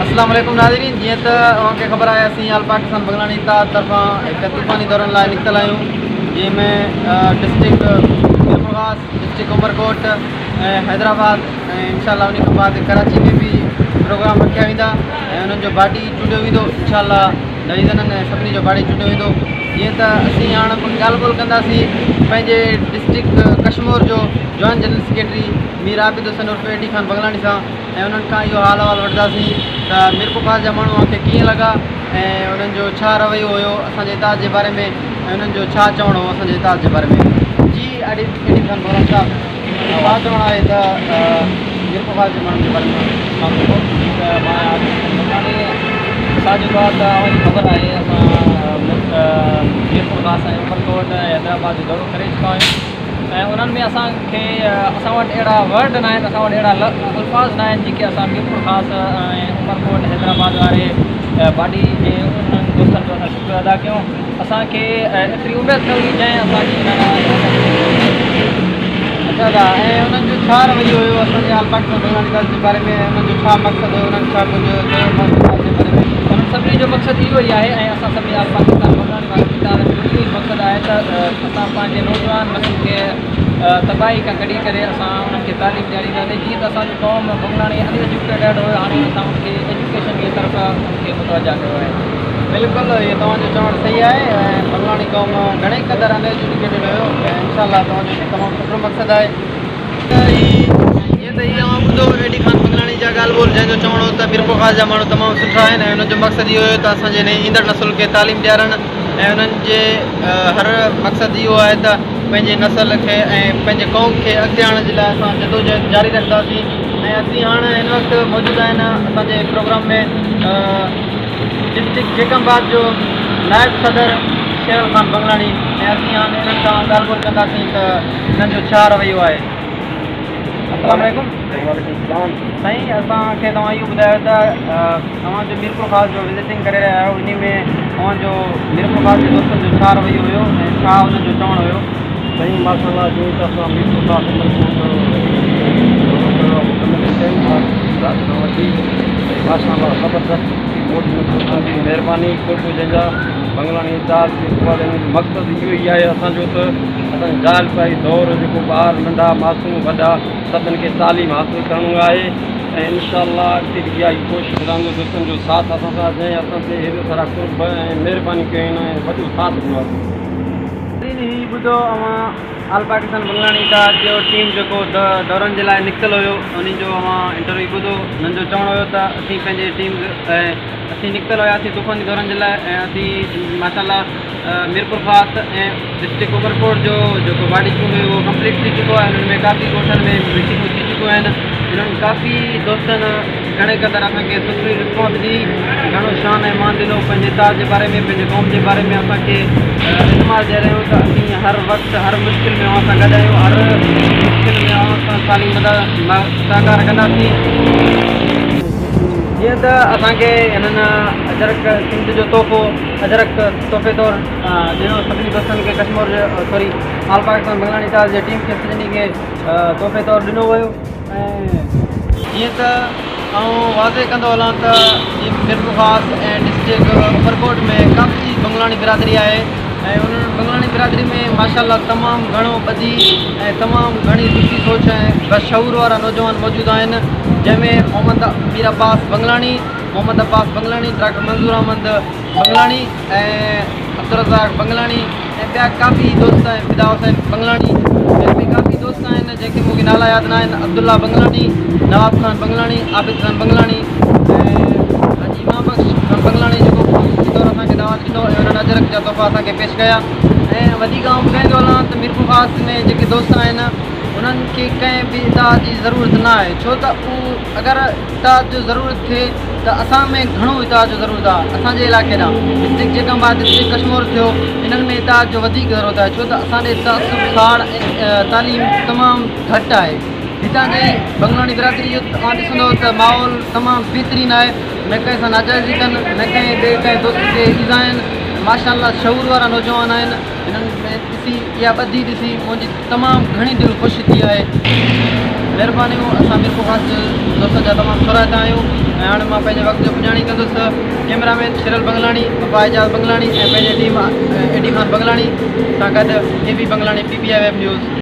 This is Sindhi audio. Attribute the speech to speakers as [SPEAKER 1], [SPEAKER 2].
[SPEAKER 1] اسلام عليڪم ناظرين جيئن ته اوهان کي خبر آهي اسين آل پاڪستان بنگلاڻي اتحاد طرفان هڪ طوفاني دورن لاء نڪتل آهيون جنهن ۾ ڊسٽرڪٽ ميرپورخاص ڊسٽرڪٽ عمرڪوٽ ۽ حيدرآباد ۽ انشاء الله ان کان بعد ڪراچي ۾ به پروگرام رکيا ويندا ۽ انهن جو باڊي چونڊيو ويندو انشاء الله ڊويزنن ۽ سڀني جو باڊي چونڊيو ويندو جيئن ته اسين هاڻ ڳالهه ٻولهه ڪنداسين پنهنجي ڊسٽرڪٽ ڪشمور جو joint general secretary Mir Abid Hussain عرف اي ڊي خان بنگلاڻي سان ۽ انهن کان اهو حال احوال وٺنداسين ته ميرپورخاص جا ماڻهو اوهان کي ڪيئن لڳا ۽ انهن جو ڇا رويو هيو اسان جي اتحاد جي باري ۾ ۽ انهن جو ڇا چوڻ هو اسان جي اتحاد جي باري ۾ جي اي ڊي خان بنگلاڻي صاحب ڇا چوڻ آهي ته ميرپورخاص جي ماڻهن جي باري ۾
[SPEAKER 2] جي ته مان عابد حسين بنگلاڻي اسان جيڪو آهي ته اوهان کي خبر آهي اسان ميرپورخاص ۽ عمرڪوٽ ۽ حيدرآباد جو دورو ڪري چڪا آهيون ۽ انهن ۾ اسان کي اسان وٽ اهڙا ورڊ نه آهن اسان وٽ اهڙا الفاظ نه آهن جيڪي اسان ميرپورخاص ۽ عمرڪوٽ حيدرآباد واري باڊي جي انهن دوستن جو اسان شڪريو ادا ڪيون اسان کي ايتري اميد نه هئي جنهن اسان جي
[SPEAKER 1] اچا ادا ۽ انهن جو ڇا رويو هيو اسان جي آل پاڪستان بنگلاني دل جي باري ۾ انهن جو ڇا مقصد هيو انهن ڇا ڪجهه چيو پاڪستان جي باري ۾
[SPEAKER 2] انهن سڀني جو مقصد اهو ئي آهي ۽ اسان سڀني آل پاڪستان بنگلاني وارن ادارن جو اهو ئي مقصد آهي ته اسان پنهنجي نوجوان نسل کي تباهي کان ڪڍي ڪري اسان انهن کي تعليم ڏيارينداسين جيئن ته اسان جو قوم بنگلاڻي ان ايجوڪيٽيڊ هيو هاڻي اسان ان کي ايجوڪيشن جي طرف ان کي متوجه ڪيو آهي.
[SPEAKER 1] بلڪل اهو توهان جو چوڻ صحيح آهي ۽ بنگلاڻي قوم گهڻي قدر ان ايجوڪيٽيڊ هيو ۽ انشاء الله توهان جو تمام سٺو مقصد آهي. ته هي جيئن ته هي اوهان ٻڌو اي ڊي خان بنگلاڻي جا ڳالهه ٻولهه جنهن جو چوڻ هو ته ميرپورخاص جا ماڻهو تمام سٺا آهن ۽ انهن جو مقصد اهو هيو ته اسان جي نئين ايندڙ نسل کي تعليم ڏيارڻ ۽ انهن جي هر مقصد اهو آهي ته پنهنجي نسل کي ۽ پنهنجي قوم کي اڳتي آڻڻ جي لاء اسان جدوجهد جاري رکنداسين ۽ اسين هاڻ هن وقت موجود آهن اسان جي پروگرام ۾ ڊسٽرڪٽ جيڪب آباد جو نائب صدر شيرل خان بنگلاڻي ۽ اسين هاڻ انهن سان ڳالهه ٻولهه ڪنداسين ته انهن جو ڇا رويو آهي. السلام عليڪم.
[SPEAKER 3] وعليڪم السلام.
[SPEAKER 1] سائين اسان کي توهان اهو ٻڌايو ته توهان جو ميرپورخاص جو وزيٽنگ ڪري رهيا آهيو انهي ۾ اوهان جو ميرپورخاص جي دوستن جو ڇا رويو هيو ۽ ڇا انهن جو چوڻ هيو.
[SPEAKER 3] سائين ماشاء الله جيئن ته اسان ميرپورخاص عمرڪوٽ دورو ڪيو آهي مڪمل چئن رات کان وٺي ۽ ماشاء الله زبردست سٺي موج ۾ دوستن جي مهرباني قرب جنهن جا بنگلاڻي اتحاد جيڪو آهي ان جو مقصد اهو ئي آهي اسان جو ته اسان جي جاهل پائي دور جيڪو ٻار ننڍا معصوم وڏا سڀن کي تعليم حاصل ڪرڻو آهي ۽ انشاء الله اڳتي به اها ئي ڪوشش رهندو دوستن جو ساٿ اسان سان جنهن اسان تي هيڏو سارا قرب ۽ مهرباني ڪيون آهن ۽ وڏو ساٿ ڏنو آهي.
[SPEAKER 1] ناظرين هي ٻڌو اوهان آل پاڪستان بنگلاڻي اتحاد جو ٽيم جيڪو دورن جي لاء نڪتل هيو انهي جو اوهان انٽرويو ٻڌو انهن جو چوڻ هيو ته اسين پنهنجي ٽيم ۽ اسين نڪتل هياسين طوفاني دورن جي لاء ۽ اسين ماشاء الله ميرپورخاص ۽ ڊسٽرڪٽ عمرڪوٽ جو جيڪو باڊي چونڊ هيو اهو ڪمپليٽ ٿي چڪو آهي انهن ۾ ڪافي ڳوٺن ۾ ميٽنگون ٿي چڪيون آهن انهن ڪافي دوستن گهڻي قدر اسان کي سٺي رسپانس ڏني گهڻو شان ۽ مان ڏنو پنهنجي اتحاد جي باري ۾ پنهنجي قوم جي باري ۾ اسان کي اعتماد ڏياريائون ته اسين هر وقت هر مشڪل ۾ اوهان سان گڏ آهيون هر مشڪل ۾ اوهان سان سالي مدد سهڪار ڪنداسين. جيئن ته اسان کي هنن اجرڪ سنڌ جو تحفو اجرڪ تحفي طور ڏنو سڀني دوستن کي ڪشمور جي سوري آل پاڪستان بنگلاڻي اتحاد جي ٽيم کي سڄني کي تحفي طور ڏنو ويو ۽ جيئن ته آئون واضح ڪندو هلان ته ميرپورخاص ۽ ڊسٽرڪٽ عمرڪوٽ ۾ ڪافي بنگلاڻي برادري آهي ۽ انهن بنگلاڻي برادري ۾ ماشاء الله تمام گهڻو ٻڌي ۽ تمام گهڻي سٺي سوچ ۽ باشعور وارا نوجوان موجود آهن جنهن ۾ محمد مير عباس بنگلاڻي محمد عباس بنگلاڻي ڊاڪٽر منظور احمد بنگلاڻي ۽ عبدالرزاق بنگلاڻي ۽ ٻيا ڪافي دوست آهن فدا حسين بنگلاڻي ۽ ٻيا ڪافي دوست آهن جنهن کي مونکي نالا ياد نه آهن عبدالله بنگلاڻي نواب خان بنگلاڻي عابد خان بنگلاڻي ۽ حاجي امام بخش خان بنگلاڻي جيڪو خصوصي طور اسان کي دعوت ڏنو ۽ انهن اجرڪ جا تحفا اسان کي پيش ڪيا ۽ وڌيڪ آئون ٻڌائيندو هلان ته ميرپورخاص ۾ جيڪي دوست آهن انهن کي ڪنهن به اتحاد جي ضرورت نه آهي ڇو ته هو اگر اتحاد جو ضرورت ٿئي ته اسان ۾ گهڻو اتحاد جو ضرورت آهي اسان جي علائقي ڏانهن ڊسٽرڪٽ جيڪب آباد ڊسٽرڪٽ ڪشمور ٿيو انهن ۾ اتحاد جو وڌيڪ ضرورت آهي ڇو ته اسان ڏي تعصب ساڙ ۽ تعليم تمام گهٽ آهي هتان جي بنگلاڻي برادري جو توهان ڏسندو ته ماحول تمام بهترين آهي نه ڪنهن سان ناجائزي ڪن نه ڪنهن ٻئي ڪنهن دوست کي ايذائن ماشاء الله شعور وارا نوجوان آهن هنن ۾ ڏسي اها ٻڌي ڏسي منهنجي تمام گهڻي دل خوش ٿي آهي. مهربانيون اسان ميرپورخاص جي دوستن جا تمام ٿورائتا آهيون. ۽ هاڻي مان پنهنجي وقت جو پڄاڻي ڪندس. ڪئميرا مين شرل بنگلاڻي، ابا اعجاز بنگلاڻي ۽ پنهنجي ٽيم اي ڊي خان بنگلاڻي سان گڏ A B Banglani P B I web news.